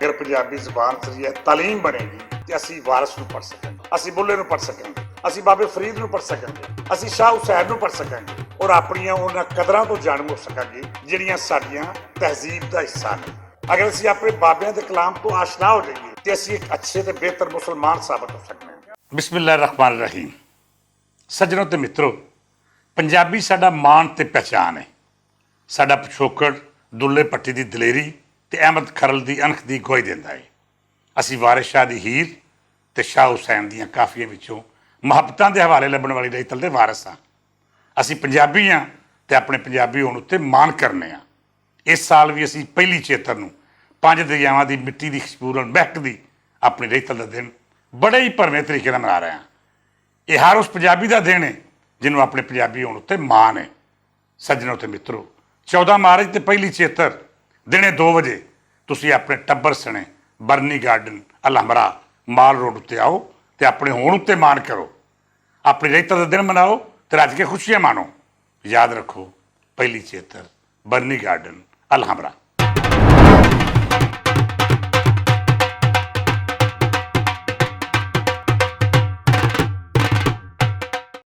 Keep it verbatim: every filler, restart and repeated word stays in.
اگر پنجابی زبان ذریعہ تعلیم بنے گی تے اسی وارث نوں پڑھ سکاں گے، اسی بلے نوں پڑھ سکاں گے، اسی بابے فرید نوں پڑھ سکاں گے، اسی شاہ حسین نوں پڑھ سکاں گے اور اپنیاں انہاں قدراں تو جانو ہو سکاں گے جڑیاں ساڈیاں تہذیب دا حصہ نے۔ اگر اسی اپنے بابیاں دے کلام تو آشنا ہو جائیے تے اسی ایک اچھے تے بہتر مسلمان ثابت ہو سکنے ہیں۔ بسم اللہ الرحمن الرحیم۔ سجنوں تے مترو، پنجابی ساڈا مان تے پہچان ہے۔ ساڈا پچھوکڑ دلے پٹی دی دلیری تے احمد کھرل دی انکھ دی گواہی دیندا ہے۔ اسی وارث شاہ دی ہیر تے شاہ حسین دیاں کافیاں وچوں محبتاں دے حوالے لبھن والی رہی تل دے وارث ہاں۔ اسی پنجابی ہاں تے اپنے پنجابی ہون اتے مان کرنے ہاں۔ اس سال وی اسی پہلی چیتر نوں پنج دریاواں دی مٹی دی خوشبو نال مہک دی اپنی رہی تل دا دن بڑے ہی پرویں طریقے نال منا رہے ہاں۔ یہ ہر اس پنجابی دا دن ہے جنہوں اپنے پنجابی ہون اتے مان ہے۔ سجنوں تے مترو، چودہ مارچ تے پہلی چیتر دنے دو وجے تسی اپنے ٹبر سنے برنی گارڈن الحمرا مال روڈ اتے آؤ تے اپنے ہون اتے مان کرو۔ اپنی رہتا دا دن مناؤ تے رج کے خوشیاں مانو۔ یاد رکھو، پہلی چیتر برنی گارڈن الحمرا۔